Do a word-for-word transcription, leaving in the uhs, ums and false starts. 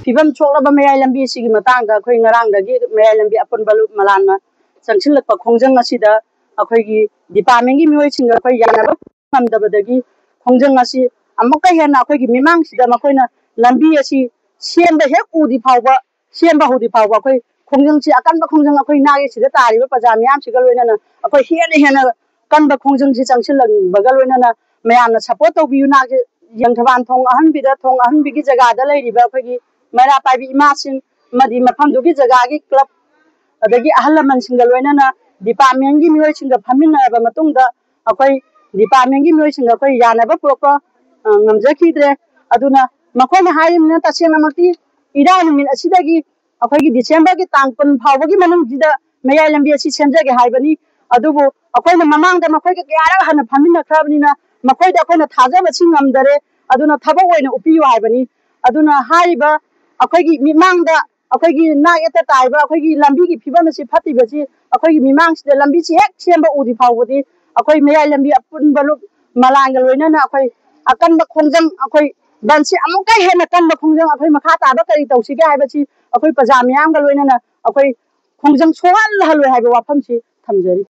ꯐꯤꯕꯝ ꯁꯣꯛꯂꯕ ꯃꯌꯥꯏ ꯂꯝꯕꯤ ꯑꯁꯤꯒꯤ ꯃꯇꯥꯡꯗ ꯑꯩꯈꯣꯏ ꯉꯔꯥꯡꯗꯒꯤ ꯃꯌꯥꯏ ꯂꯝꯕꯤ ꯑꯄꯨꯟꯕ ꯂꯨꯞ ꯃꯂꯥꯟꯅ ꯆꯪꯁꯤꯜꯂꯛꯄ ꯈꯣꯡꯖꯪ ꯑꯁꯤꯗ ꯑꯩꯈꯣꯏꯒꯤ ꯗꯤꯄꯥꯔꯠꯃꯦꯟꯒꯤ ꯃꯤꯑꯣꯏꯁꯤꯡꯒ ꯑꯩꯈꯣꯏ ꯌꯥꯅꯕ ꯉꯝꯗꯕꯗꯒꯤ ꯈꯣꯡꯖꯪ ꯑꯁꯤ ꯑꯃꯨꯛꯀ ꯍꯦꯟꯅ ꯑꯩꯈꯣꯏꯒꯤ ꯃꯤꯃꯥꯡꯁꯤꯗ ꯃꯈꯣꯏꯅ ꯂꯝꯕꯤ ꯑꯁꯤ ꯁꯦꯝꯕ ꯍꯦꯛ ꯎꯗꯤ ꯐꯥꯎꯕ, ꯁꯦꯝꯕ ꯍꯧꯗꯤ ꯐꯥꯎꯕ ꯑꯩꯈꯣꯏ ꯈꯣꯡꯖꯪꯁꯤ ꯑꯀꯟꯕ ꯈꯣꯡꯖꯪ, ꯑꯩꯈꯣꯏ ꯅꯥꯛ ꯌꯦꯠꯁꯤꯗ ꯇꯥꯔꯤꯕ ꯄ꯭ꯔꯖꯥ ꯃꯤꯌꯥꯝꯁꯤꯒ ꯂꯣꯏꯅꯅ ꯑꯩꯈꯣꯏ ꯍꯦꯟꯅ ꯍꯦꯟꯅ ꯀꯟꯕ ꯈꯣꯡꯖꯪꯁꯤ ꯆꯪꯁꯤꯜꯂꯛꯄꯒ ꯂꯣꯏꯅꯅ ꯃꯌꯥꯝꯅ ꯁꯞꯄꯣꯔꯠ ꯇꯧꯕꯤꯌꯨ꯫ ꯅꯥꯛ ꯌꯦꯠ ꯌꯦꯡꯊꯕꯥꯟ ꯊꯣꯡ ꯑꯍꯟꯕꯤꯗ, ꯊꯣꯡ ꯑꯍꯟꯕꯤꯒꯤ ꯖꯒꯥꯗ ꯂꯩꯔꯤꯕ ꯑꯩꯈꯣꯏꯒꯤ ꯃꯩꯔꯥ ꯄꯥꯏꯕꯤ ꯏꯃꯥꯁꯤꯡ ꯑꯃꯗꯤ ꯃꯐꯝꯗꯨꯒꯤ ꯖꯒꯥꯒꯤ ꯀ꯭ꯂꯕ ꯑꯗꯒꯤ ꯑꯍꯜ ꯂꯃꯟꯁꯤꯡꯒ ꯂꯣꯏꯅꯅ ꯗꯤꯄꯥꯔꯠꯃꯦꯟꯒꯤ ꯃꯤꯑꯣꯏꯁꯤꯡꯒ ꯐꯝꯃꯤꯟꯅꯔꯕ ꯃꯇꯨꯡꯗ ꯑꯩꯈꯣꯏ ꯗꯤꯄꯥꯔꯠꯃꯦꯟꯒꯤ ꯃꯤꯑꯣꯏꯁꯤꯡꯒ ꯑꯩꯈꯣꯏ ꯌꯥꯅꯕ ꯄꯨꯔꯛꯄ, ꯑ, ꯉꯝꯖꯈꯤꯗ꯭ꯔꯦ꯫ ꯑꯗꯨꯅ ꯃꯈꯣꯏꯅ ꯍꯥꯏꯔꯤꯕꯅ ꯇꯁꯦꯡꯅꯃꯛꯇꯤ ꯏꯔꯥꯏ ꯅꯨꯃꯤꯠ ꯑꯁꯤꯗꯒꯤ ꯑꯩꯈꯣꯏꯒꯤ ꯗꯤꯁꯦꯝꯕꯔꯒꯤ ꯇꯥꯡ ꯀꯨꯟ ꯐꯥꯎꯕꯒꯤ ꯃꯅꯨꯡꯁꯤꯗ ꯃꯌꯥꯏ ꯂꯝꯕꯤ ꯑꯁꯤ ꯁꯦꯝꯖꯒꯦ ꯍꯥꯏꯕꯅꯤ꯫ ꯑꯗꯨꯕꯨ ꯑꯩꯈꯣꯏꯅ ꯃꯃꯥꯡꯗ ꯃꯈꯣꯏꯒ ꯀꯌꯥꯔꯛ ꯍꯟꯅ ꯐꯝꯃꯤꯟꯅꯈ꯭ꯔꯕꯅꯤꯅ ꯃꯈꯣꯏꯗ ꯑꯩꯈꯣꯏꯅ ꯊꯥꯖꯕꯁꯤ ꯉꯝꯗꯔꯦ꯫ ꯑꯗꯨꯅ ꯊꯕꯛ ꯑꯣꯏꯅ ꯎꯠꯄꯤꯌꯨ ꯍꯥꯏꯕꯅꯤ꯫ ꯑꯗꯨꯅ ꯍꯥꯏꯔꯤꯕ ꯑꯩꯈꯣꯏꯒꯤ ꯃꯤꯃꯥꯡꯗ ꯑꯩꯈꯣꯏꯒꯤ ꯅꯥꯛ ꯌꯦꯠꯇ ꯇꯥꯔꯤꯕ ꯑꯩꯈꯣꯏꯒꯤ ꯂꯝꯕꯤꯒꯤ ꯐꯤꯕꯝ ꯑꯁꯤ ꯐꯠꯇ꯭ꯔꯤꯕꯁꯤ, ꯑꯩꯈꯣꯏꯒꯤ ꯃꯤꯃꯥꯡꯁꯤꯗ ꯂꯝꯕꯤꯁꯤ ꯍꯦꯛ ꯁꯦꯝꯕ ꯎꯗ꯭ꯔꯤ ꯐꯥꯎꯕꯗꯤ ꯑꯩꯈꯣꯏ ꯃꯌꯥꯏ ꯂꯝꯕꯤ ꯑꯄꯨꯟꯕ ꯂꯨꯞ ꯃꯂꯥꯟꯒ ꯂꯣꯏꯅꯅ ꯑꯩꯈꯣꯏ ꯑꯀꯟꯕ ꯈꯣꯡꯖꯪ, ꯑꯩꯈꯣꯏ ꯕꯟꯁꯤ ꯑꯃꯨꯛꯀ ꯍꯦꯟꯅ ꯀꯟꯕ ꯈꯣꯡꯖꯪ ꯑꯩꯈꯣꯏ ꯃꯈꯥ ꯇꯥꯕ ꯀꯔꯤ ꯇꯧꯁꯤꯒꯦ ꯍꯥꯏꯕꯁꯤ ꯑꯩꯈꯣꯏ ꯄ꯭ꯔꯖꯥ ꯃꯤꯌꯥꯝꯒ ꯂꯣꯏꯅꯅ ꯑꯩꯈꯣꯏ ꯈꯣꯡꯖꯪ ꯁꯣꯛꯍꯜꯂꯍꯜꯂꯣꯏ ꯍꯥꯏꯕ ꯋꯥꯐꯝꯁꯤ ꯊꯝꯖꯔꯤ꯫